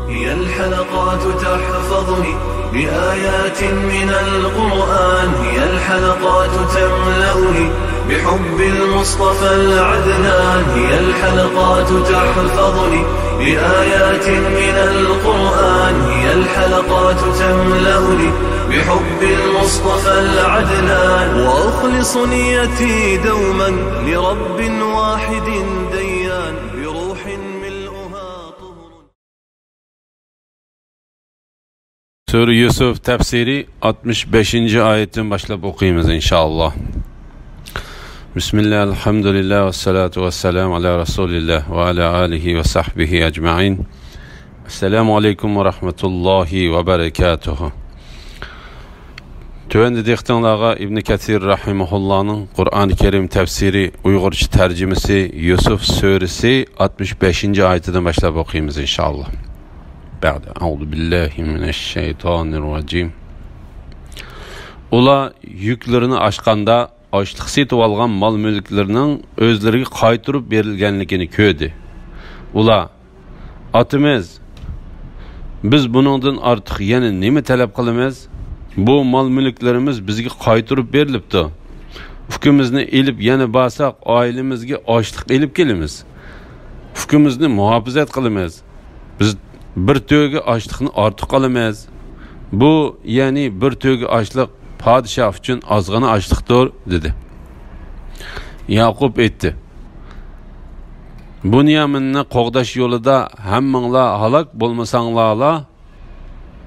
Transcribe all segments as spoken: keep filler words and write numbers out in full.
هي الحلقات تحفظني بآيات من القرآن، هي الحلقات تملأني بحب المصطفى العدنان، هي الحلقات تحفظني بآيات من القرآن، هي الحلقات تملأني بحب المصطفى العدنان، وأخلص نيتي دوما لرب واحد ديان، بروح ملؤها طهر. سۈرە يۈسۈف تەپسىرى ئاتمىش بەشىنچى ئايەتتىن باشلاپ ئوقۇيمىز، ئىنشائاللا. بىسمىللا، ئەلھەمدۇلىللا، ۋەسسالاتۇ ۋەسسالامۇ ئەلا رەسۇلىللا ۋە ئەلا ئالىھى ۋە سەھبىھى ئەجمەئىن. ئەسسالامۇ ئەلەيكۇم ۋە رەھمەتۇللاھى ۋە بەرەكاتۇھۇ. تۆۋەندە دىققىتىڭلارغا ئىبنى كەسىر رەھىمەھۇللانىڭ قۇرئانى كەرىم تەپسىرى، ئۇيغۇرچە تەرجىمىسى، يۈسۈف سۈرىسى ئاتمىش بەشىنچى ئايىتىدىن باشلاپ ئوقۇيمىز، ئىنشائاللا. بەئدە، ئەئۇزۇ بىللاھى مىنەششەيتانىررەجىم. ئۇلار يۈكلىرىنى ئاچقاندا، ئاشلىق سېتىۋالغان مال-مۈلۈكلىرىنىڭ ئۆزلىرىگە قايتۇرۇپ بېرىلگەنلىكىنى كۆردى. ئۇلار، ئاتىمىز، بىز بۇنىڭدىن ئارتۇق يەنە نېمە تەلەپ قىلىمىز؟ بۇ مال-مۈلۈكلىرىمىز بىزگە قايتۇرۇپ بېرىلىپتۇ. ئۇكىمىزنى ئېلىپ يەنە بارساق، ئائىلىمىزگە ئاشلىق ئېلىپ كېلىمىز. ئۇكىمىزنى مۇھاپىزەت قىلىمىز. بىز بىر تۆگە ئاشلىقنى ئارتۇق ئالىمىز. بۇ، يەنى بىر تۆگە ئاشلىق پادىشاھ ئۈچۈن ئازغىنا ئاشلىقتۇر، دېدى. ياقۇپ ئېيتتى، بۇنيامىننى قوغداش يولىدا ھەممىڭلار ھالاك بولمىساڭلارلا،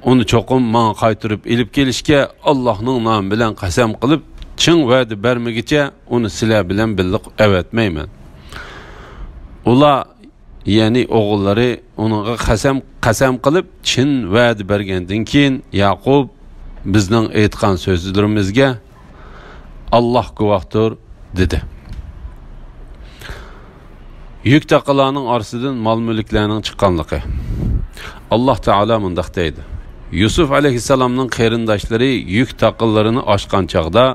ئۇنى چوقۇم ماڭا قايتۇرۇپ ئېلىپ كېلىشكە ئاللاھنىڭ نامى بىلەن قەسەم قىلىپ، چىڭ ۋەدە بەرمىگىچە ئۇنى سىلەر بىلەن بىللە ئەۋەتمەيمەن. ئۇلار، يەنى ئوغۇللىرى ئۇنىڭغا قەسەم، قەسەم قىلىپ چىن ۋەدە بەرگەندىن كېيىن، ياقۇپ، بىزنىڭ ئېيتقان سۆزلىرىمىزگە ئاللاھ گۇۋاھتۇر، دېدى. يۈك تاقىلارنىڭ ئارىسىدىن مال-مۈلۈكلەرنىڭ چىققانلىقى. ئاللاھ تائالا مۇنداق دەيدۇ، يۈسۈف ئەلەيھىسسالامنىڭ قېرىنداشلىرى يۈك تاقىلىرىنى ئاچقان چاغدا،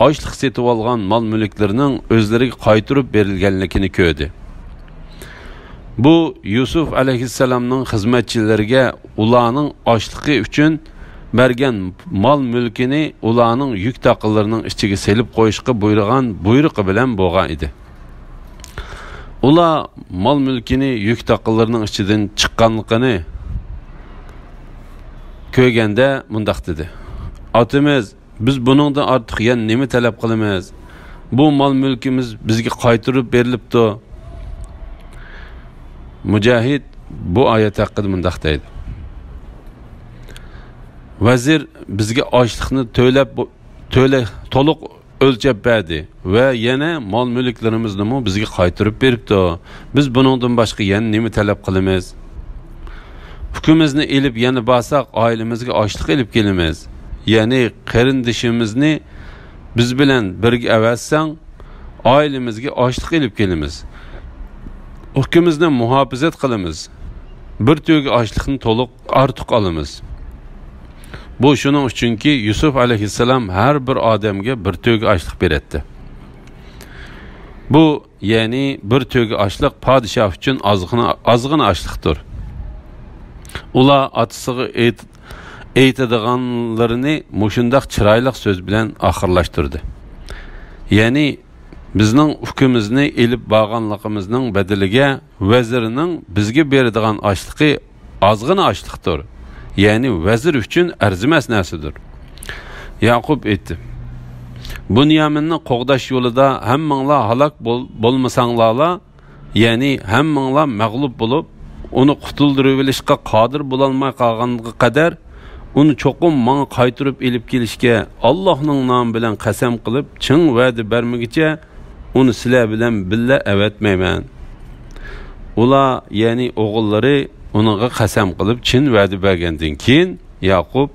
ئاشلىق سېتىۋالغان مال-مۈلۈكلىرىنىڭ ئۆزلىرىگە قايتۇرۇپ بېرىلگەنلىكىنى كۆردى. بۇ يۈسۈف ئەلەيھىسسالامنىڭ خىزمەتچىلىرىگە ئۇلارنىڭ ئاشلىقى ئۈچۈن بەرگەن مال-مۈلكىنى ئۇلارنىڭ يۈك تاقىلىرىنىڭ ئىچىگە سېلىپ قويۇشقا بۇيرۇغان بۇيرۇقى بىلەن بولغان ئىدى. ئۇلار مال-مۈلكىنى يۈك تاقىلىرىنىڭ ئىچىدىن چىققانلىقىنى كۆرگەندە مۇنداق دېدى، ئاتىمىز، بىز بۇنىڭدىن ئارتۇق يەنە نېمە تەلەپ قىلىمىز؟ بۇ مال-مۈلكىمىز بىزگە قايتۇرۇپ بېرىلىپتۇ. مۇجاھىد بۇ ئايەت ھەققىدە مۇنداق دەيدۇ، ۋەزىر بىزگە ئاشلىقنى تۆلەپ، تۆلە-، تولۇق ئۆلچەپ بەردى ۋە يەنە مال-مۈلۈكلىرىمىزنىمۇ بىزگە قايتۇرۇپ بېرىپتۇ. بىز بۇنىڭدىن باشقا يەنە نېمە تەلەپ قىلىمىز؟ ئۇكىمىزنى ئېلىپ يەنە بارساق، ئائىلىمىزگە ئاشلىق ئېلىپ كېلىمىز. يەنى قېرىندىشىمىزنى بىز بىلەن بىرگە ئەۋەتسەڭ، ئائىلىمىزگە ئاشلىق ئېلىپ كېلىمىز. ئۇكىمىزنى مۇھاپىزەت قىلىمىز. بىر تۆگە ئاشلىقنى تولۇق ئارتۇق ئالىمىز. بۇ شۇنىڭ ئۈچۈنكى، يۈسۈف ئەلەيھىسسالام ھەر بىر ئادەمگە بىر تۆگە ئاشلىق بېرەتتى. بۇ، يەنى بىر تۆگە ئاشلىق پادىشاھ ئۈچۈن ئازغىنا، ئازغىنا ئاشلىقتۇر. ئۇلار ئاتىسىغا ئېيت-، ئېيتىدىغانلىرىنى مۇشۇنداق چىرايلىق سۆز بىلەن ئاخىرلاشتۇردى. يەنى، بىزنىڭ ئۇكىمىزنى ئېلىپ بارغانلىقىمىزنىڭ بەدىلىگە ۋەزىرنىڭ بىزگە بېرىدىغان ئاشلىقى ئازغىنا ئاشلىقتۇر، يەنى ۋەزىر ئۈچۈن ئەرزىمەس نەرسىدۇر. ياقۇپ ئېيتتى، بۇنيامىننى قوغداش يولىدا ھەممىڭلار ھالاك بول-، بولمىساڭلارلا، يەنى ھەممىڭلار مەغلۇپ بولۇپ، ئۇنى قۇتۇلدۇرۇۋېلىشقا قادىر بولالماي قالغانغا قەدەر، ئۇنى چوقۇم ماڭا قايتۇرۇپ ئېلىپ كېلىشكە ئاللاھنىڭ نامى بىلەن قەسەم قىلىپ، چىڭ ۋەدە بەرمىگۈچە، ئۇنى سىلەر بىلەن بىللە ئەۋەتمەيمەن. ئۇلار، يەنى ئوغۇللىرى ئۇنىڭغا قەسەم قىلىپ چىن ۋەدە بەرگەندىن كېيىن، ياقۇپ،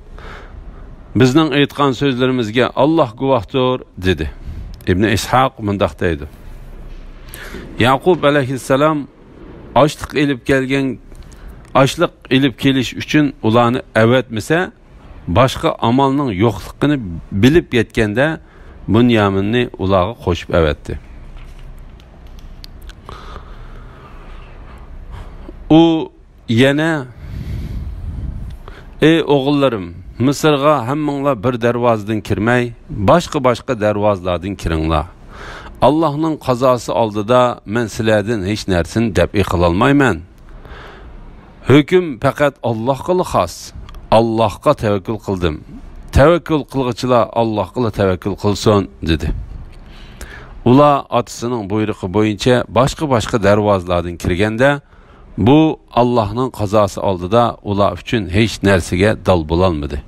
بىزنىڭ ئېيتقان سۆزلىرىمىزگە ئاللاھ گۇۋاھتۇر، دېدى. ئىبنى ئىسھاق مۇنداق دەيدۇ، ياقۇپ ئەلەيھىسسالام ئاشلىق ئېلىپ كەلگەن، ئاشلىق ئېلىپ كېلىش ئۈچۈن ئۇلارنى ئەۋەتمىسە، باشقا ئامالنىڭ يوقلۇقىنى بىلىپ يەتكەندە، بۇنيامىننى ئۇلارغا قوشۇپ ئەۋەتتى. ئۇ يەنە ئەي ئوغۇللىرىم، مىسىرغا ھەممىڭلار بىر دەرۋازىدىن كىرمەي، باشقا-باشقا دەرۋازىلاردىن كىرىڭلار. ئاللاھنىڭ قازاسى ئالدىدا مەن سىلەردىن ھېچ نەرسىنى دەپئى قىلالمايمەن. ھۆكۈم پەقەت ئاللاھقىلا خاس. ئاللاھقا تەۋەككۈل قىلدىم. تەۋەككۈل قىلغۇچىلار ئاللاھقىلا تەۋەككۈل قىلسۇن، دېدى. ئۇلار ئاتىسىنىڭ بۇيرۇقى بويىچە باشقا-باشقا دەرۋازىلاردىن كىرگەندە، بۇ ئاللاھنىڭ قازاسى ئالدىدا ئۇلار ئۈچۈن ھېچ نەرسىگە دال بولالمىدى.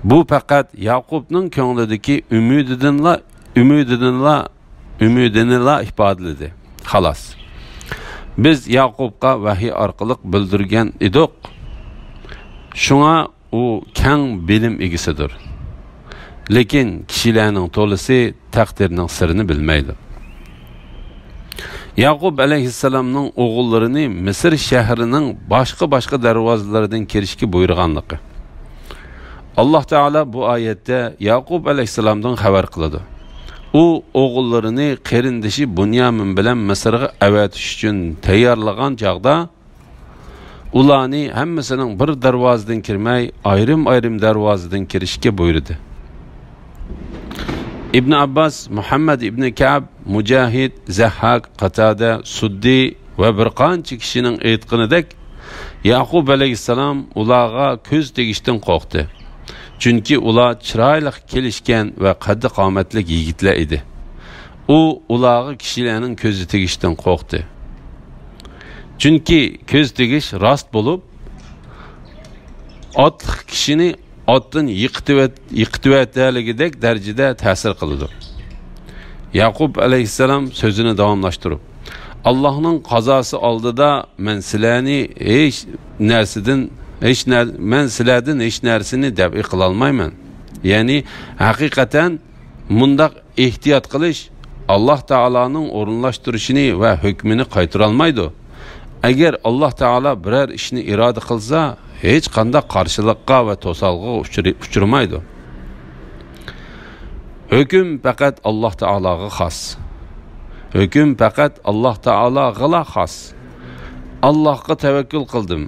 بۇ پەقەت ياقۇپنىڭ كۆڭلىدىكى ئۈمىدىدىنلا، ئۈمىدىدىنلا، ئۈمىدىنىلا ئىپادىلىدى. خالاس. بىز ياقۇپقا ۋەھىي ئارقىلىق بىلدۈرگەن ئىدۇق. شۇڭا ئۇ كەڭ بىلىم ئىگىسىدۇر. لېكىن كىشىلەرنىڭ تولىسى تەقدىرنىڭ سىرىنى بىلمەيدۇ. ياقۇپ ئەلەيھىسسالامنىڭ ئوغۇللىرىنى مىسىر شەھىرىنىڭ باشقا-باشقا دەرۋازىلىرىدىن كىرىشكە بۇيرۇغانلىقى. ئاللاھ تائالا بۇ ئايەتتە ياقۇپ ئەلەيھىسسالامدىن خەۋەر قىلىدۇ. ئۇ ئوغۇللىرىنى قېرىندىشى بۇنيامىن بىلەن مىسىرغا ئەۋەتىش ئۈچۈن تەييارلىغان چاغدا، ئۇلارنى ھەممىسىنىڭ بىر دەرۋازىدىن كىرمەي، ئايرىم-ئايرىم دەرۋازىدىن كىرىشكە بۇيرۇدى. ئىبن ئابباس، مۇھەممەد ئىبن كەئب، مۇجاھىد، زەھھاك، قاتادە، سۇددى ۋە بىر قانچە كىشىنىڭ ئېيتقىنىدەك، ياقۇپ ئەلەيھىسسالام ئۇلارغا كۆز تېگىشتىن قورقتى. چۈنكى ئۇلار چىرايلىق كېلىشكەن ۋە قەددى-قامەتلىك يىگىتلەر ئىدى. ئۇ ئۇلارغا كىشىلەرنىڭ كۆزى تېگىشتىن قورقتى. چۈنكى كۆز تېگىش راست بولۇپ، ئاتلىق كىشىنى ئاتتىن يىقىتىۋەت-، يىقىتىۋەتەلىگۈدەك دەرىجىدە تەسىر قىلىدۇ. ياقۇپ ئەلەيھىسسالام سۆزىنى داۋاملاشتۇرۇپ، ئاللاھنىڭ قازاسى ئالدىدا مەن سىلەرنى ھېچ نەرسىدىن، ھېچ نەر-، مەن سىلەردىن ھېچ نەرسىنى دەپئى قىلالمايمەن. يەنى، ھەقىقەتەن مۇنداق ئېھتىيات قىلىش ئاللاھ تائالانىڭ ئورۇنلاشتۇرۇشىنى ۋە ھۆكمىنى قايتۇرالمايدۇ. ئەگەر ئاللاھ تائالا بىرەر ئىشنى ئىرادە قىلسا، ھېچقانداق قارشىلىققا ۋە توسالغۇغا ئۇچرى-، ئۇچرىمايدۇ. ھۆكۈم پەقەت ئاللاھ تائالاغا خاس. ھۆكۈم پەقەت ئاللاھ تائالاغىلا خاس. ئاللاھقا تەۋەككۈل قىلدىم.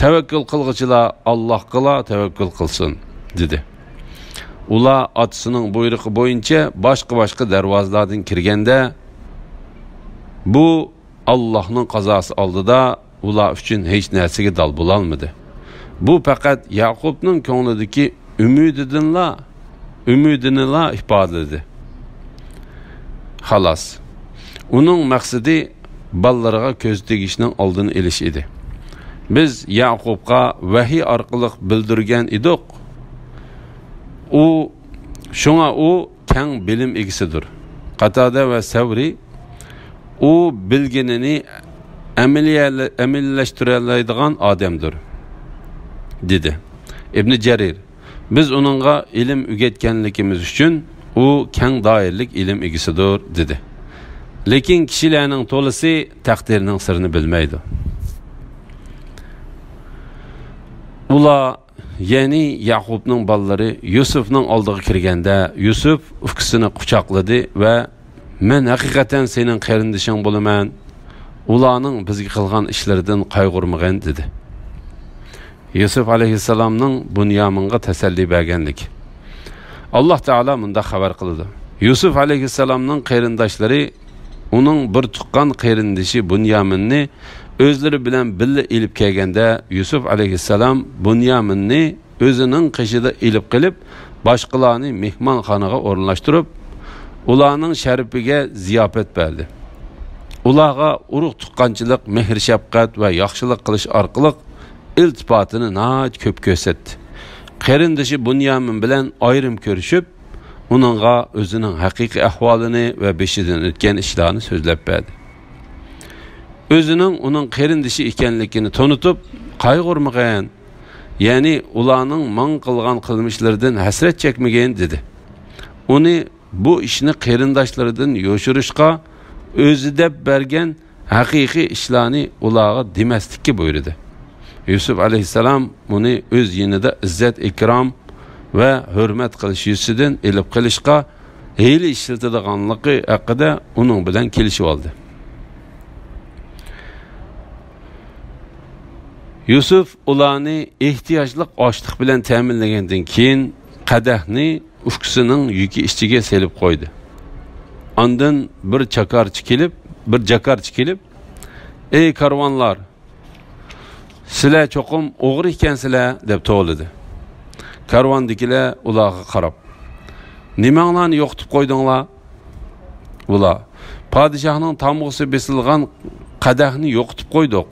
تەۋەككۈل قىلغۇچىلار ئاللاھقىلا تەۋەككۈل قىلسۇن، دېدى. ئۇلار ئاتىسىنىڭ بۇيرۇقى بويىچە باشقا-باشقا دەرۋازىلاردىن كىرگەندە، بۇ ئاللاھنىڭ قازاسى ئالدىدا ئۇلار ئۈچۈن ھېچ نەرسىگە دال بولالمىدى. بۇ پەقەت ياقۇپنىڭ كۆڭلىدىكى ئۈمىدىدىنلا، ئۈمىدىنىلا ئىپادىلىدى. خالاس. ئۇنىڭ مەقسىتى بالىلىرىغا كۆز تېگىشنىڭ ئالدىنى ئېلىش ئىدى. بىز ياقۇپقا ۋەھىي ئارقىلىق بىلدۈرگەن ئىدۇق. ئۇ، شۇڭا ئۇ كەڭ بىلىم ئىگىسىدۇر. قاتادە ۋە سەۋرى، ئۇ بىلگىنىنى ئەمەلىيەلە-، ئەمەلىيلەشتۈرەلەيدىغان ئادەمدۇر، دېدى. ئىبنى جەرىر، بىز ئۇنىڭغا ئىلىم ئۆگەتكەنلىكىمىز ئۈچۈن ئۇ كەڭ دائىرىلىك ئىلىم ئىگىسىدۇر، دېدى. لېكىن كىشىلەرنىڭ تولىسى تەقدىرنىڭ سىرىنى بىلمەيدۇ. ئۇلار، يەنى ياقۇپنىڭ بالىلىرى يۈسۈفنىڭ ئالدىغا كىرگەندە، يۈسۈف ئۇكىسىنى قۇچاقلىدى ۋە، «مەن ھەقىقەتەن سېنىڭ قېرىندىشىڭ بولىمەن، ئۇلارنىڭ بىزگە قىلغان ئىشلىرىدىن قايغۇرمىغىن» دېدى. يۈسۈف ئەلەيھىسسالامنىڭ بۇنيامىنغا تەسەللى بەرگەنلىكى. ئاللاھ تائالا مۇنداق خەۋەر قىلىدۇ. يۈسۈف ئەلەيھىسسالامنىڭ قېرىنداشلىرى ئۇنىڭ بىر تۇغقان قېرىندىشى بۇنيامىننى ئۆزلىرى بىلەن بىللە ئېلىپ كەلگەندە، يۈسۈف ئەلەيھىسسالام بۇنيامىننى ئۆزىنىڭ قېشىدا ئېلىپ قېلىپ، باشقىلارنى مېھمانخانىغا ئورۇنلاشتۇرۇپ، ئۇلارنىڭ شەرىپىگە زىياپەت بەردى. ئۇلارغا ئۇرۇق-تۇغقانچىلىق، مېھىر-شەپقەت ۋە ياخشىلىق قىلىش ئارقىلىق ئىلتىپاتىنى ناھايىتى كۆپ كۆرسەتتى. قېرىندىشى بۇنيامىن بىلەن ئايرىم كۆرۈشۈپ، ئۇنىڭغا ئۆزىنىڭ ھەقىقىي ئەھۋالىنى ۋە بېشىدىن ئۆتكەن ئىشلارنى سۆزلەپ بەردى. ئۆزىنىڭ ئۇنىڭ قېرىندىشى ئىكەنلىكىنى تونۇتۇپ، «قايغۇرمىغىن، يەنى ئۇلارنىڭ ماڭا قىلغان قىلمىشلىرىدىن ھەسرەت چەكمىگىن» دېدى. ئۇنى بۇ ئىشنى قېرىنداشلىرىدىن يوشۇرۇشقا، ئۆزى دەپ بەرگەن ھەقىقىي ئىشلارنى ئۇلارغا دېمەسلىككە بۇيرۇدى. يۈسۈپ ئەلەيھىسسالام ئۇنى ئۆز يېنىدا ئىززەت-ئىكرام ۋە ھۆرمەت قىلىش يۈزىسىدىن ئېلىپ قېلىشقا، ھىيلە ئىشلىتىدىغانلىقى ھەققىدە ئۇنىڭ بىلەن كېلىشىۋالدى. يۈسۈپ ئۇلارنى ئېھتىياجلىق ئاشلىق بىلەن تەمىنلىگەندىن كېيىن، قەدەھنى ئۇكىسىنىڭ يۈكى ئىچىگە سېلىپ قويدى. ئاندىن بىر چاكارچى كېلىپ، بىر جاكارچى كېلىپ، «ئەي كارۋانلار، سىلەر چوقۇم ئوغرى ئىكەنسىلەر» دەپ توۋلىدى. كارۋاندىكىلەر ئۇلارغا قاراپ، «نېمەڭلارنى يوقىتىپ قويدۇڭلار؟» ئۇلار، «پادىشاھنىڭ تامغىسى بېسىلغان قەدەھنى يوقىتىپ قويدۇق.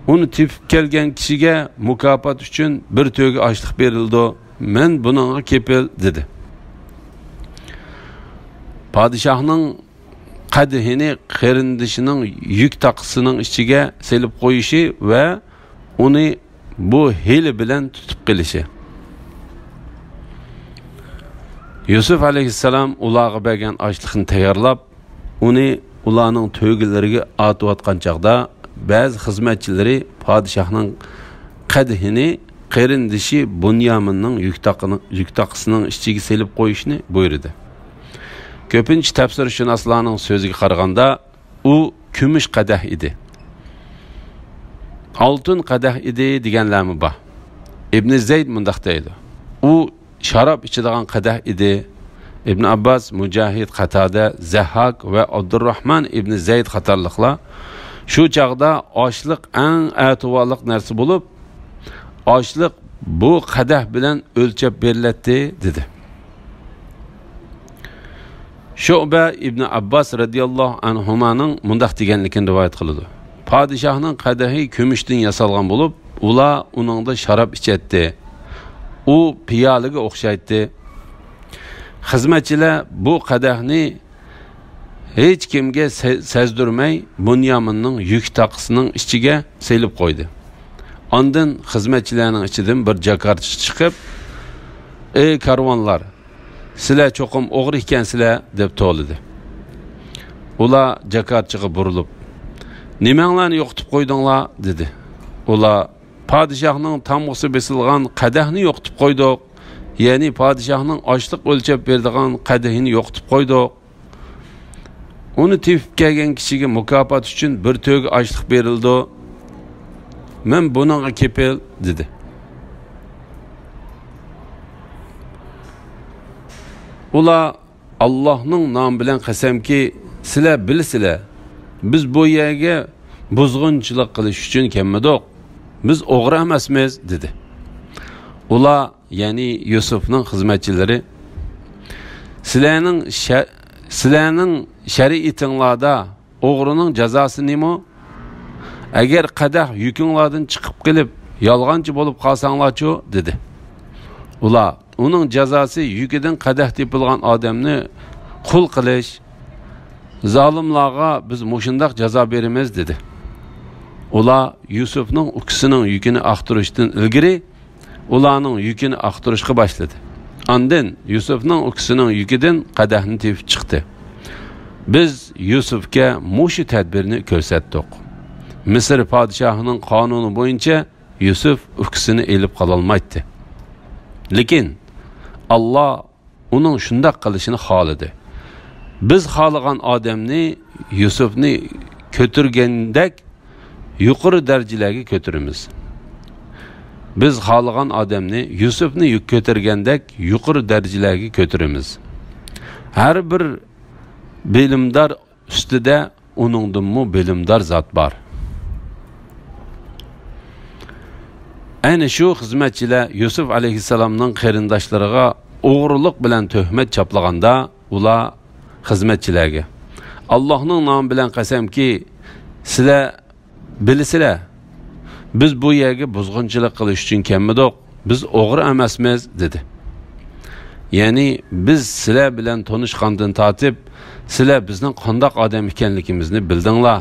ئۇنى تېپىپ كەلگەن كىشىگە مۇكاپات ئۈچۈن بىر تۆگە ئاشلىق بېرىلىدۇ. مەن بۇنىڭغا كېپىل» دېدى. پادىشاھنىڭ قەدىھىنى قېرىندىشىنىڭ يۈك تاقىسىنىڭ ئىچىگە سېلىپ قويۇشى ۋە ئۇنى بۇ ھىيلە بىلەن تۇتۇپ قېلىشى. يۈسۈپ ئەلەيھىسسالام ئۇلارغا بەرگەن ئاشلىقنى تەييارلاپ، ئۇنى ئۇلارنىڭ تۆگىلىرىگە ئارتىۋاتقان چاغدا، بەزى خىزمەتچىلىرى پادىشاھنىڭ قەدىھىنى قېرىندىشى بۇنيامىننىڭ يۈك تاقىنىڭ، يۈك تاقىسىنىڭ ئىچىگە سېلىپ قويۇشنى بۇيرۇدى. كۆپىنچە تەپسىرشۇناسلارنىڭ سۆزىگە قارىغاندا، ئۇ كۈمۈش قەدەھ ئىدى. ئالتۇن قەدەھ ئىدى دېگەنلەرمۇ بار. ئىبنى زەيد مۇنداق دەيدۇ، ئۇ شاراب ئىچىدىغان قەدەھ ئىدى. ئىبن ئابباس، مۇجاھىد، قاتادە، زەھھاك ۋە ئابدۇرراھمان ئىبنى زەيد قاتارلىقلار، شۇ چاغدا ئاشلىق ئەڭ ئەتىۋارلىق نەرسە بولۇپ، ئاشلىق بۇ قەدەھ بىلەن ئۆلچەپ بېرىلەتتى، دېدى. شۇئبە ئىبنى ئابباس رەزىياللاھۇ ئەنھۇمانىڭ مۇنداق دېگەنلىكىنى رىۋايەت قىلىدۇ، پادىشاھنىڭ قەدىھى كۈمۈشتىن ياسالغان بولۇپ، ئۇلار ئۇنىڭدا شاراب ئىچەتتى. ئۇ پىيالىگە ئوخشايتتى. خىزمەتچىلەر بۇ قەدەھنى ھېچ كىمگە سە-، سەزدۈرمەي، بۇنيامىننىڭ يۈك تاقىسىنىڭ ئىچىگە سېلىپ قويدى. ئاندىن خىزمەتچىلەرنىڭ ئىچىدىن بىر جاكارچى چىقىپ، «ئەي كارۋانلار، سىلەر چوقۇم ئوغرى ئىكەنسىلەر» دەپ توۋلىدى. ئۇلار جاكارچىغا بۇرۇلۇپ، «نېمەڭلارنى يوقىتىپ قويدۇڭلار؟» دېدى. ئۇلار، «پادىشاھنىڭ تامغىسى بېسىلغان قەدەھنى يوقىتىپ قويدۇق، يەنى پادىشاھنىڭ ئاشلىق ئۆلچەپ بېرىدىغان قەدىھىنى يوقىتىپ قويدۇق. ئۇنى تېپىپ كەلگەن كىشىگە مۇكاپات ئۈچۈن بىر تۆگە ئاشلىق بېرىلىدۇ. مەن بۇنىڭغا كېپىل» دېدى. ئۇلار، «ئاللاھنىڭ نامى بىلەن قەسەمكى، سىلەر بىلىسىلەر، بىز بۇ يەرگە بۇزغۇنچىلىق قىلىش ئۈچۈن كەلمىدۇق. بىز ئوغرى ئەمەسمىز» دېدى. ئۇلار، يەنى يۈسۈفنىڭ خىزمەتچىلىرى، «سىلەرنىڭ شە-، سىلەرنىڭ شەرىئىتىڭلاردا ئوغرىنىڭ جازاسى نېمە؟ ئەگەر قەدەھ يۈكۈڭلاردىن چىقىپ قېلىپ، يالغانچى بولۇپ قالساڭلارچۇ؟» دېدى. ئۇلار، «ئۇنىڭ جازاسى يۈكىدىن قەدەھ تېپىلغان ئادەمنى قۇل قىلىش. زالىملارغا بىز مۇشۇنداق جازا بېرىمىز» دېدى. ئۇلار يۈسۈفنىڭ ئۇكىسىنىڭ يۈكىنى ئاختۇرۇشتىن ئىلگىرى ئۇلارنىڭ يۈكىنى ئاختۇرۇشقا باشلىدى. ئاندىن يۈسۈفنىڭ ئۇكىسىنىڭ يۈكىدىن قەدەھنى تېپىپ چىقتى. «بىز يۈسۈفكە مۇشۇ تەدبىرنى كۆرسەتتۇق. مىسىر پادىشاھىنىڭ قانۇنى بويىچە يۈسۈف ئۇكىسىنى ئېلىپ قالالمايتتى. لېكىن ئاللا ئۇنىڭ شۇنداق قىلىشىنى خالىدى. بىز خالىغان ئادەمنى يۈسۈفنى كۆتۈرگەندەك يۇقىرى دەرىجىلەرگە كۆتۈرىمىز. بىز خالىغان ئادەمنى يۈسۈفنى يۈك كۆتۈرگەندەك يۇقىرى دەرىجىلەرگە كۆتۈرىمىز. ھەر بىر بىلىمدار ئۈستىدە ئۇنىڭدىنمۇ بىلىمدار زات بار.» ئەنە شۇ خىزمەتچىلەر يۈسۈف ئەلەيھىسسالامنىڭ قېرىنداشلىرىغا ئوغرىلىق بىلەن تۆھمەت چاپلىغاندا، ئۇلار خىزمەتچىلەرگە، «ئاللاھنىڭ نامى بىلەن قەسەمكى، سىلەر بىلىسىلەر، بىز بۇ يەرگە بۇزغۇنچىلىق قىلىش ئۈچۈن كەلمىدۇق، بىز ئوغرى ئەمەسمىز» دېدى. يەنى، «بىز سىلەر بىلەن تونۇشقاندىن تارتىپ، سىلەر بىزنىڭ قانداق ئادەم ئىكەنلىكىمىزنى بىلدىڭلار.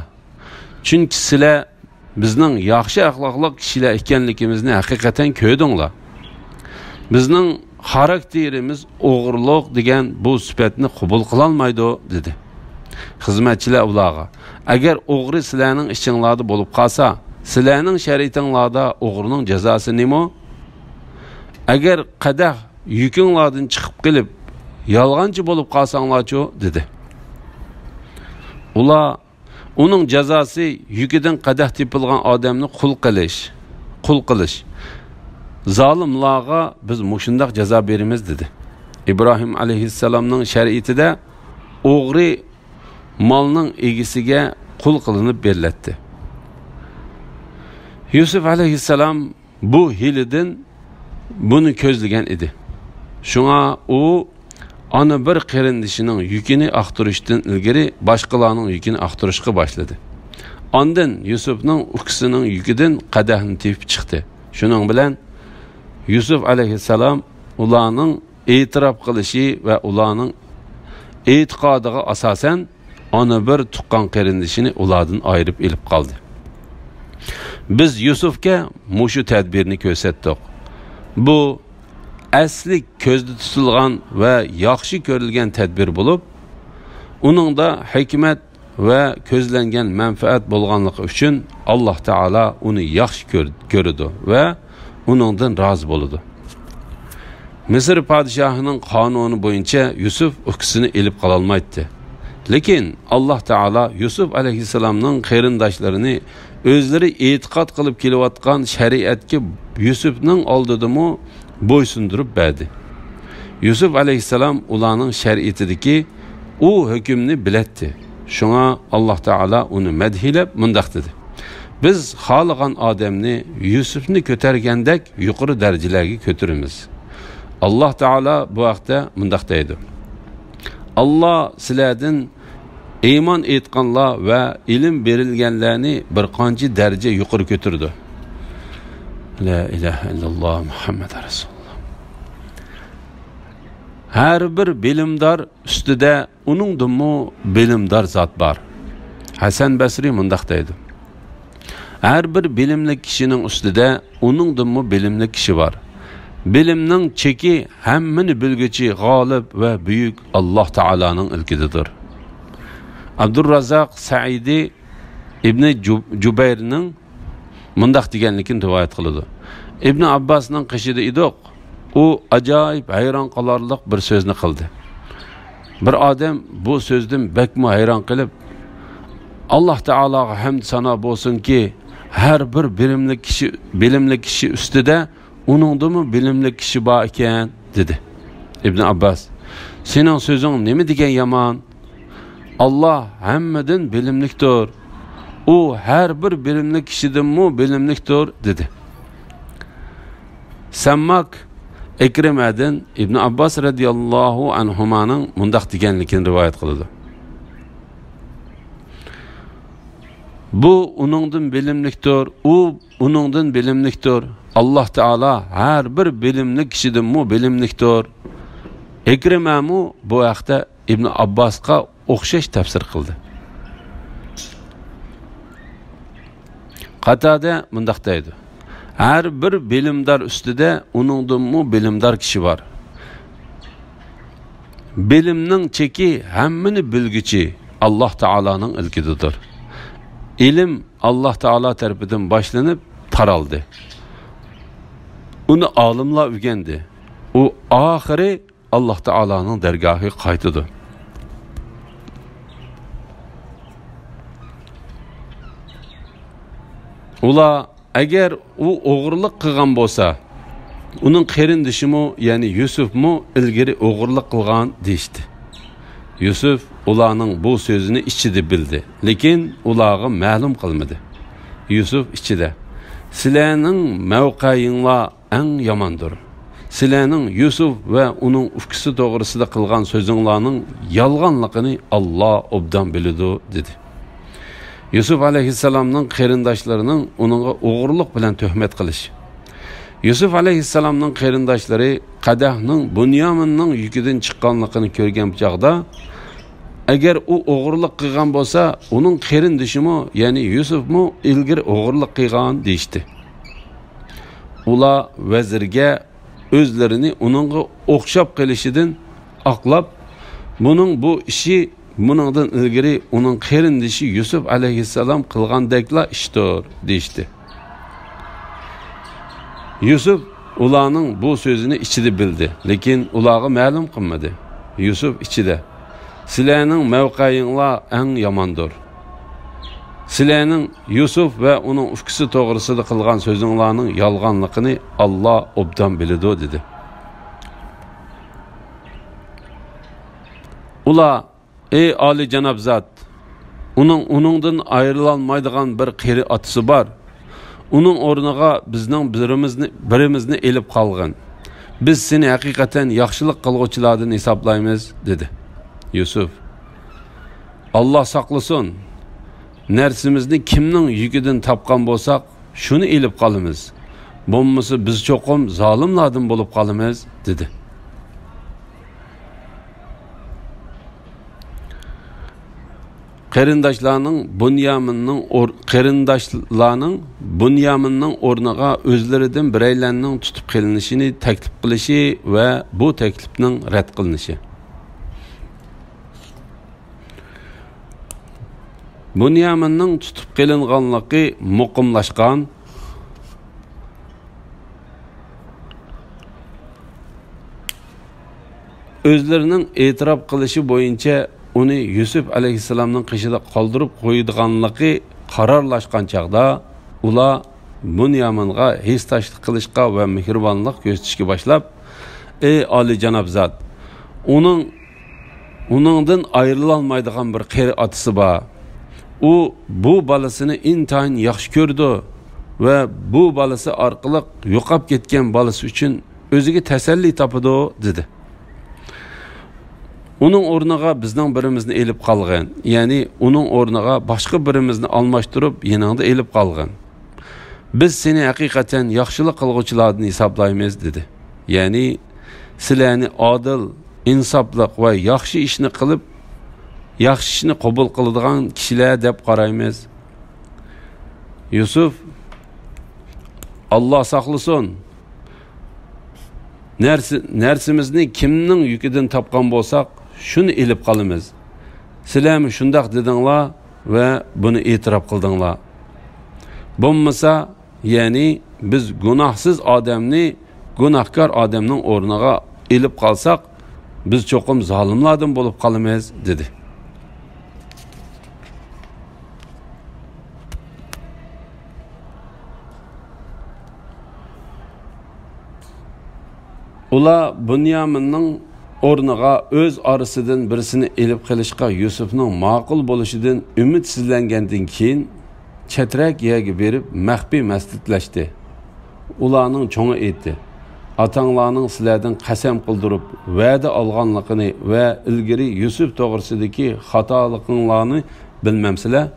چۈنكى سىلەر بىزنىڭ ياخشى ئەخلاقلىق كىشىلەر ئىكەنلىكىمىزنى ھەقىقەتەن كۆردۈڭلار. بىزنىڭ خاراكتېرىمىز ئوغرىلىق دېگەن بۇ سۈپەتنى قوبۇل قىلالمايدۇ» دېدى. خىزمەتچىلەر ئۇلارغا، «ئەگەر ئوغرى سىلەرنىڭ ئىچىڭلاردا بولۇپ قالسا، سىلەرنىڭ شەرىئىتىڭلاردا ئوغرىنىڭ جازاسى نېمە؟ ئەگەر قەدەھ يۈكۈڭلاردىن چىقىپ قېلىپ، يالغانچى بولۇپ قالساڭلارچۇ؟» دېدى. ئۇلار، «ئۇنىڭ جازاسى يۈكىدىن قەدەھ تېپىلغان ئادەمنى قۇل قىلىش، قۇل قىلىش. زالىملارغا بىز مۇشۇنداق جازا بېرىمىز، دېدى. ئىبراھىم ئەلەيھىسسالامنىڭ شەرىئىتىدە ئوغرى مالنىڭ ئىگىسىگە قۇل قىلىنىپ بېرىلەتتى. يۈسۈپ ئەلەيھىسسالام بۇ ھىيلىدىن بۇنى كۆزلىگەن ئىدى. شۇڭا ئۇ ئانا بىر قېرىندىشىنىڭ يۈكىنى ئاختۇرۇشتىن ئىلگىرى باشقىلارنىڭ يۈكىنى ئاختۇرۇشقا باشلىدى. ئاندىن يۈسۈپنىڭ ئۇكىسىنىڭ يۈكىدىن قەدەھنى تېپىپ چىقتى. شۇنىڭ بىلەن يۈسۈپ ئەلەيھىسسالام ئۇلارنىڭ ئېتىراپ قىلىشى ۋە ئۇلارنىڭ ئېتىقادىغا ئاساسەن، ئانا بىر تۇغقان قېرىندىشىنى ئۇلاردىن ئايرىپ ئېلىپ قالدى. بىز يۈسۈفكە مۇشۇ تەدبىرنى كۆرسەتتۇق. بۇ ئەسلى كۆزدە تۇتۇلغان ۋە ياخشى كۆرۈلگەن تەدبىر بولۇپ، ئۇنىڭدا ھېكمەت ۋە كۆزلەنگەن مەنپەئەت بولغانلىقى ئۈچۈن، ئاللاھ تائالا ئۇنى ياخشى كۆر-، كۆرىدۇ ۋە ئۇنىڭدىن رازى بولىدۇ. مىسىر پادىشاھىنىڭ قانۇنى بويىچە يۈسۈف ئۇكىسىنى ئېلىپ قالالمايتتى. لېكىن ئاللاھ تائالا يۈسۈف ئەلەيھىسسالامنىڭ قېرىنداشلىرىنى ئۆزلىرى ئېتىقاد قىلىپ كېلىۋاتقان شەرىئەتكە يۈسۈفنىڭ ئالدىدىمۇ بويسۇندۇرۇپ بەردى. يۈسۈف ئەلەيھىسسالام ئۇلارنىڭ شەرىئىتىدىكى ئۇ ھۆكۈمنى بىلەتتى. شۇڭا ئاللاھ تائالا ئۇنى مەدھىيلەپ مۇنداق دېدى: «بىز خالىغان ئادەمنى يۈسۈفنى كۆتەرگەندەك يۇقىرى دەرىجىلەرگە كۆتۈرىمىز.» ئاللاھ تائالا بۇ ھەقتە مۇنداق دەيدۇ: «ئاللاھ سىلەردىن ئىمان ئېيتقانلار ۋە ئىلىم بېرىلگەنلەرنى بىر قانچە دەرىجە يۇقىرى كۆتۈرىدۇ.» لا ئىلاھە ئىللاللاھ مۇھەممەد رەسۇلۇللاھ. ھەر بىر بىلىمدار ئۈستىدە ئۇنىڭدىنمۇ بىلىمدار زات بار. ھەسەن بەسرى مۇنداق دەيدۇ: «ھەر بىر بىلىملىك كىشىنىڭ ئۈستىدە ئۇنىڭدىنمۇ بىلىملىك كىشى بار. بىلىمنىڭ چېكى ھەممىنى بىلگۈچى غالىب ۋە بۈيۈك ئاللاھ تائالانىڭ ئىلكىدىدۇر.» ئابدۇررازاق سەئىدى ئىبنى جۇ-، جۇبەيرنىڭ مۇنداق دېگەنلىكىنى رىۋايەت قىلىدۇ: «ئىبنى ئابباسنىڭ قېشىدا ئىدۇق. ئۇ ئاجايىپ ھەيران قالارلىق بىر سۆزنى قىلدى. بىر ئادەم بۇ سۆزدىن بەكمۇ ھەيران قېلىپ، ئاللاھ تائالاغا ھەمد سانا بولسۇنكى، ھەر بىر بىلىملىك كىشى، بىلىملىك كىشى ئۈستىدە ئۇنىڭدىنمۇ بىلىملىك كىشى بار ئىكەن» دېدى. ئىبنى ئابباس: «سېنىڭ سۆزۈڭ نېمە دېگەن يامان؟ ئاللاھ ھەممىدىن بىلىملىكتۇر. ئۇ ھەر بىر بىلىملىك كىشىدىنمۇ بىلىملىكتۇر» دېدى. سەمماك ئىكرىمەدىن ئىبنى ئابباس رەزىياللاھۇ ئەنھۇمانىڭ مۇنداق دېگەنلىكىنى رىۋايەت قىلىدۇ: «بۇ ئۇنىڭدىن بىلىملىكتۇر، ئۇ ئۇنىڭدىن بىلىملىكتۇر. ئاللاھ تائالا ھەر بىر بىلىملىك كىشىدىنمۇ بىلىملىكتۇر.» ئىكرىمەمۇ بۇ ھەقتە ئىبنى ئابباسقا ئوخشاش تەپسىر قىلدى. قاتادە مۇنداق دەيدۇ: «ھەر بىر بىلىمدار ئۈستىدە ئۇنىڭدىنمۇ بىلىمدار كىشى بار. بىلىمنىڭ چېكى ھەممىنى بىلگۈچى ئاللاھ تائالانىڭ ئىلكىدىدۇر.» ئىلىم ئاللاھ تائالا تەرىپىدىن باشلىنىپ تارالدى. ئۇنى ئالىملار ئۆگەندى. ئۇ ئاخىرى ئاللاھ تائالانىڭ دەرگاھىغا قايتىدۇ. ئۇلار: «ئەگەر ئۇ ئوغرىلىق قىلغان بولسا، ئۇنىڭ قېرىندىشىمۇ، يەنى يۈسۈفمۇ ئىلگىرى ئوغرىلىق قىلغان» دېيىشتى. يۈسۈف ئۇلارنىڭ بۇ سۆزىنى ئىچىدە بىلدى، لېكىن ئۇلارغا مەلۇم قىلمىدى. يۈسۈف ئىچىدە: «سىلەرنىڭ مەۋقەيىڭلار ئەڭ ياماندۇر. سىلەرنىڭ يۈسۈف ۋە ئۇنىڭ ئۇكىسى توغرىسىدا قىلغان سۆزۈڭلارنىڭ يالغانلىقىنى ئاللاھ ئوبدان بىلىدۇ» دېدى. يۈسۈف ئەلەيھىسسالامنىڭ قېرىنداشلىرىنىڭ ئۇنىڭغا ئوغرىلىق بىلەن تۆھمەت قىلىشى. يۈسۈف ئەلەيھىسسالامنىڭ قېرىنداشلىرى قەدەھنىڭ بۇنيامىننىڭ يۈكىدىن چىققانلىقىنى كۆرگەن چاغدا، «ئەگەر ئۇ ئوغرىلىق قىلغان بولسا، ئۇنىڭ قېرىندىشىمۇ، يەنى يۈسۈفمۇ ئىلگىرى ئوغرىلىق قىلغان» دېيىشتى. ئۇلار ۋەزىرگە ئۆزلىرىنى ئۇنىڭغا ئوخشاپ قېلىشىدىن ئاقلاپ، «بۇنىڭ بۇ ئىشى بۇنىڭدىن ئىلگىرى ئۇنىڭ قېرىندىشى يۈسۈپ ئەلەيھىسسالام قىلغاندەكلا ئىشتۇر» دېيىشتى. يۈسۈپ ئۇلارنىڭ بۇ سۆزىنى ئىچىدە بىلدى، لېكىن ئۇلارغا مەلۇم قىلمىدى. يۈسۈپ ئىچىدە: «سىلەرنىڭ مەۋقەيىڭلار ئەڭ ياماندۇر. سىلەرنىڭ يۈسۈپ ۋە ئۇنىڭ ئۇكىسى توغرىسىدا قىلغان سۆزۈڭلارنىڭ يالغانلىقىنى ئاللا ئوبدان بىلىدۇ، دېدى. ئۇلار، ئەي ئالىيجاناب زات، ئۇنىڭ، ئۇنىڭدىن ئايرىلالمايدىغان بىر قېرى ئاتىسى بار. ئۇنىڭ ئورنىغا بىزنىڭ بىرىمىزنى، بىرىمىزنى ئېلىپ قالغىن. بىز سېنى ھەقىقەتەن ياخشىلىق قىلغۇچىلاردىن ھېسابلايمىز، دېدى. يۈسۈپ، ئاللا ساقلىسۇن، نەرسىمىزنى كىمنىڭ يۈكىدىن تاپقان بولساق، شۇنى ئېلىپ قالىمىز. بولمىسا بىز چوقۇم زالىملاردىن بولۇپ قالىمىز، دېدى. قېرىنداشلارنىڭ بۇنيامىننىڭ ئور-، قېرىنداشلارنىڭ بۇنيامىننىڭ ئورنىغا ئۆزلىرىدىن بىرەيلەننىڭ تۇتۇپ قېلىنىشىنى تەكلىپ قىلىشى ۋە بۇ تەكلىپنىڭ رەت قىلىنىشى. بۇنيامىننىڭ تۇتۇپ قېلىنغانلىقى مۇقىملاشقان. ئۆزلىرىنىڭ ئېتىراپ قىلىشى بويىچە ئۇنى يۈسۈپ ئەلەيھىسسالامنىڭ قېشىدا قالدۇرۇپ قويىدىغانلىقى قارارلاشقان چاغدا، ئۇلار بۇنيامىنغا ھېسداشلىق قىلىشقا ۋە مېھرىبانلىق كۆرسىتىشكە باشلاپ، ئەي ئالىيجاناب زات، ئۇنىڭ، ئۇنىڭدىن ئايرىلالمايدىغان بىر قېرى ئاتىسى بار. ئۇ بۇ بالىسىنى ئىنتايىن ياخشى كۆرىدۇ ۋە بۇ بالىسى ئارقىلىق يوقاپ كەتكەن بالىسى ئۈچۈن ئۆزىگە تەسەللى تاپىدۇ، دېدى. ئۇنىڭ ئورنىغا بىزنىڭ بىرىمىزنى ئېلىپ قالغىن، يەنى ئۇنىڭ ئورنىغا باشقا بىرىمىزنى ئالماشتۇرۇپ يېنىڭدا ئېلىپ قالغىن. بىز سېنى ھەقىقەتەن ياخشىلىق قىلغۇچىلاردىن ھېسابلايمىز، دېدى. يەنى سىلەرنى ئادىل، ئىنساپلىق ۋە ياخشى ئىشنى قىلىپ، ياخشى ئىشنى قوبۇل قىلىدىغان كىشىلەر دەپ قارايمىز. يۈسۈپ، ئاللا ساقلىسۇن، نەرسە-، نەرسىمىزنى كىمنىڭ يۈكىدىن تاپقان بولساق، شۇنى ئېلىپ قالىمىز. سىلەرمۇ شۇنداق دېدىڭلار ۋە بۇنى ئېتىراپ قىلدىڭلار. بولمىسا، يەنى بىز گۇناھسىز ئادەمنى گۇناھكار ئادەمنىڭ ئورنىغا ئېلىپ قالساق، بىز چوقۇم زالىملاردىن بولۇپ قالىمىز، دېدى. ئۇلار بۇنيامىننىڭ ئورنىغا ئۆز ئارىسىدىن بىرسىنى ئېلىپ قېلىشقا يۈسۈپنىڭ ماقۇل بولۇشىدىن ئۈمىدسىزلەنگەندىن كېيىن، چەترەك يەرگە بېرىپ مەخپىي مەسلىھەتلەشتى. ئۇلارنىڭ چوڭى ئېيتتى، ئاتاڭلارنىڭ سىلەردىن قەسەم قىلدۇرۇپ ۋەدە ئالغانلىقىنى ۋە ئىلگىرى يۈسۈپ توغرىسىدىكى خاتالىقىڭلارنى بىلمەمسىلەر؟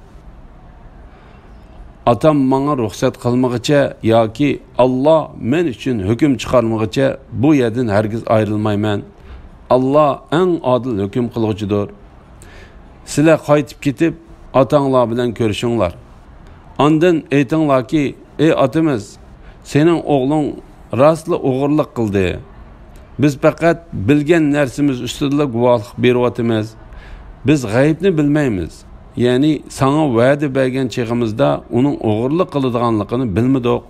ئاتام ماڭا رۇخسەت قىلمىغىچە ياكى ئاللا مەن ئۈچۈن ھۆكۈم چىقارمىغىچە بۇ يەردىن ھەرگىز ئايرىلمايمەن. ئاللا ئەڭ ئادىل ھۆكۈم قىلغۇچىدۇر. سىلەر قايتىپ كېتىپ، ئاتاڭلار بىلەن كۆرۈشۈڭلار. ئاندىن ئېيتىڭلاركى، ئەي ئاتىمىز، سېنىڭ ئوغلۇڭ راستلا ئوغرىلىق قىلدى. بىز پەقەت بىلگەن نەرسىمىز ئۈستىدىلا گۇۋاھلىق بېرىۋاتىمىز. بىز غەيىبنى بىلمەيمىز. يەنى ساڭا ۋەدە بەرگەن چېغىمىزدا ئۇنىڭ ئوغرىلىق قىلىدىغانلىقىنى بىلمىدۇق.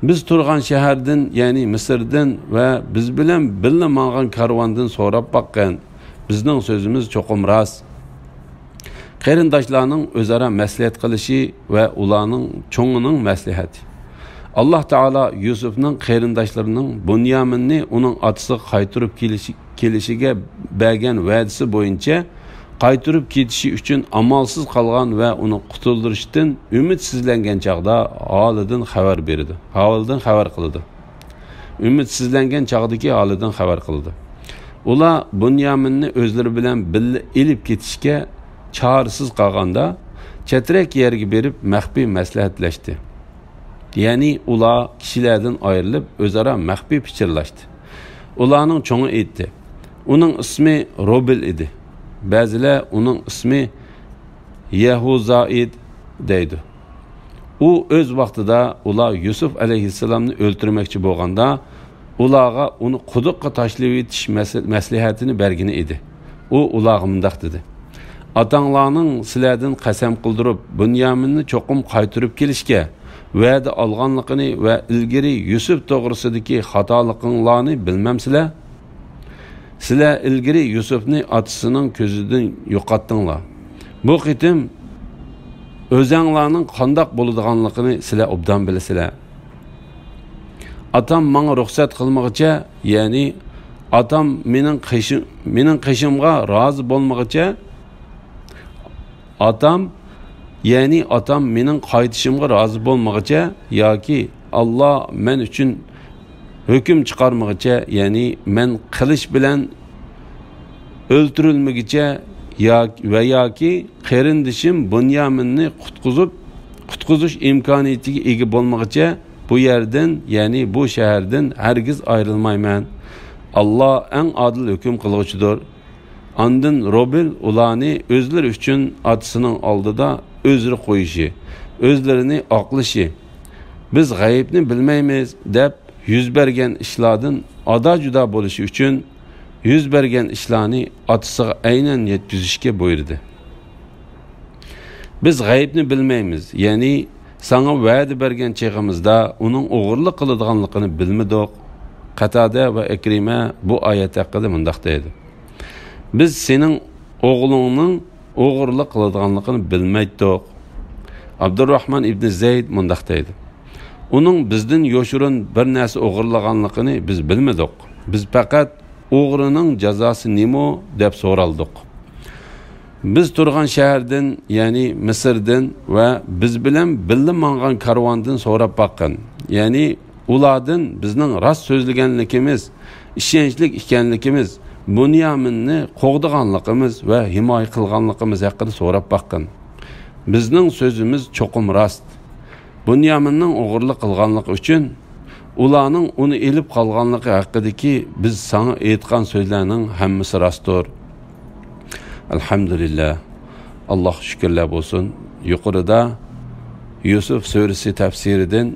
بىز تۇرغان شەھەردىن، يەنى مىسىردىن ۋە بىز بىلەن بىللە ماڭغان كارۋاندىن سوراپ باققىن. بىزنىڭ سۆزىمىز چوقۇم راست. قېرىنداشلارنىڭ ئۆزئارا مەسلىھەت قىلىشى ۋە ئۇلارنىڭ چوڭىنىڭ مەسلىھەتى. ئاللا تائالا يۈسۈپنىڭ قېرىنداشلىرىنىڭ بۇنيامىننى ئۇنىڭ ئاتىسىغا قايتۇرۇپ كېلىشى، كېلىشىگە بەرگەن ۋەدىسى بويىچە قايتۇرۇپ كېتىشى ئۈچۈن ئامالسىز قالغان ۋە ئۇنى قۇتۇلدۇرۇشتىن ئۈمىدسىزلەنگەن چاغدا ھالىدىن خەۋەر بېرىدۇ، ھالىدىن خەۋەر قىلىدۇ. ئۈمىدسىزلەنگەن چاغدىكى ھالىدىن خەۋەر قىلىدۇ. ئۇلار بۇنيامىننى ئۆزلىرى بىلەن بىللە ئېلىپ كېتىشكە چارىسىز قالغاندا، چەترەك يەرگە بېرىپ مەخپىي مەسلىھەتلەشتى. يەنى ئۇلار كىشىلەردىن ئايرىلىپ، ئۆزئارا مەخپىي پىچىرلاشتى. ئۇلارنىڭ چوڭى ئېيتتى، ئۇنىڭ ئىسمى روبىل ئىدى. بەزىلەر ئۇنىڭ ئىسمى يەھۇزا ئىدى دەيدۇ. ئۇ ئۆز ۋاقتىدا ئۇلار يۈسۈپ ئەلەيھىسسالامنى ئۆلتۈرمەكچى بولغاندا، ئۇلارغا ئۇنى قۇدۇققا تاشلىۋېتىش مەس-، مەسلىھەتىنى بەرگىنى ئىدى. ئۇ ئۇلارغا مۇنداق دېدى، ئاتاڭلارنىڭ سىلەردىن قەسەم قىلدۇرۇپ، بۇنيامىننى چوقۇم قايتۇرۇپ كېلىشكە ۋەدە ئالغانلىقىنى ۋە ئىلگىرى يۈسۈپ توغرىسىدىكى خاتالىقىڭلارنى بىلمەمسىلەر؟ سىلەر ئىلگىرى يۈسۈپنى ئاتىسىنىڭ كۆزىدىن يوقاتتىڭلار. بۇ قېتىم ئۆزەڭلارنىڭ قانداق بولىدىغانلىقىنى سىلەر ئوبدان بىلىسىلەر. ئاتام ماڭا رۇخسەت قىلمىغىچە، يەنى ئاتام مېنىڭ قېشىم، مېنىڭ قېشىمغا رازى بولمىغىچە، ئاتام، يەنى ئاتام مېنىڭ قايتىشىمغا رازى بولمىغىچە ياكى ئاللا مەن ئۈچۈن ھۆكۈم چىقارمىغىچە، يەنى مەن قىلىچ بىلەن ئۆلتۈرۈلمىگىچە يا-، ۋە ياكى قېرىندىشىم بۇنيامىننى قۇتقۇزۇپ، قۇتقۇزۇش ئىمكانىيىتىگە ئىگە بولمىغىچە بۇ يەردىن، يەنى بۇ شەھەردىن ھەرگىز ئايرىلمايمەن. ئاللا ئەڭ ئادىل ھۆكۈم قىلغۇچىدۇر. ئاندىن روبېل ئۇلارنى ئۆزلىرى ئۈچۈن ئاتىسىنىڭ ئالدىدا ئۆزرە قويۇشى، ئۆزلىرىنى ئاقلىشى، بىز غەيىبنى بىلمەيمىز دەپ يۈز بەرگەن ئىشلاردىن ئادا-جۇدا بولۇشى ئۈچۈن يۈز بەرگەن ئىشلارنى ئاتىسىغا ئەينەن يەتكۈزۈشكە بۇيرۇدى. بىز غەيىبنى بىلمەيمىز، يەنى ساڭا ۋەدە بەرگەن چېغىمىزدا ئۇنىڭ ئوغرىلىق قىلىدىغانلىقىنى بىلمىدۇق. قاتادە ۋە ئىكرىمە بۇ ئايەت ھەققىدە مۇنداق دەيدۇ: بىز سېنىڭ ئوغلۇڭنىڭ ئوغرىلىق قىلىدىغانلىقىنى بىلمەيتتۇق. ئابدۇرراھمان ئىبنى زەيد مۇنداق دەيدۇ: ئۇنىڭ بىزدىن يوشۇرۇن بىر نەرسە ئوغرىلىغانلىقىنى بىز بىلمىدۇق. بىز پەقەت ئوغرىنىڭ جازاسى نېمە دەپ سورالدۇق. بىز تۇرغان شەھەردىن، يەنى مىسىردىن ۋە بىز بىلەن بىللە ماڭغان كارۋاندىن سوراپ باققىن. يەنى ئۇلاردىن بىزنىڭ راست سۆزلىگەنلىكىمىز، ئىشەنچلىك ئىكەنلىكىمىز، بۇنيامىننى قوغدىغانلىقىمىز ۋە ھىمايە قىلغانلىقىمىز ھەققىدە سوراپ باققىن. بىزنىڭ سۆزىمىز چوقۇم راست. بۇنيامىننىڭ ئوغرىلىق قىلغانلىقى ئۈچۈن ئۇلارنىڭ ئۇنى ئېلىپ قالغانلىقى ھەققىدىكى بىز ساڭا ئېيتقان سۆزلەرنىڭ ھەممىسى راستتۇر. ئەلھەمدۇلىللا. ئاللاھقا شۈكۈرلەر بولسۇن. يۇقىرىدا يۈسۈف سۈرىسى تەپسىرىدىن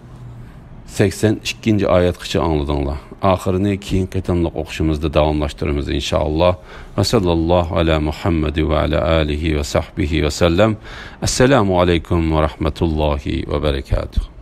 سەكسەن ئىككىنچى ئايەتقىچە ئاڭلىدىڭلار. ئاخىرىنى كېيىنكى قېتىملىق ئوقۇشىمىزدا داۋاملاشتۇرىمىز، ئىنشائاللا. ۋە ساللاللاھۇ ئەلا مۇھەممەد ۋە ئەلا ئالىھى ۋە سەھبىھى ۋە سەللەم. ئەسسالامۇ ئەلەيكۇم ۋە رەھمەتۇللاھى ۋە بەرەكاتۇھ.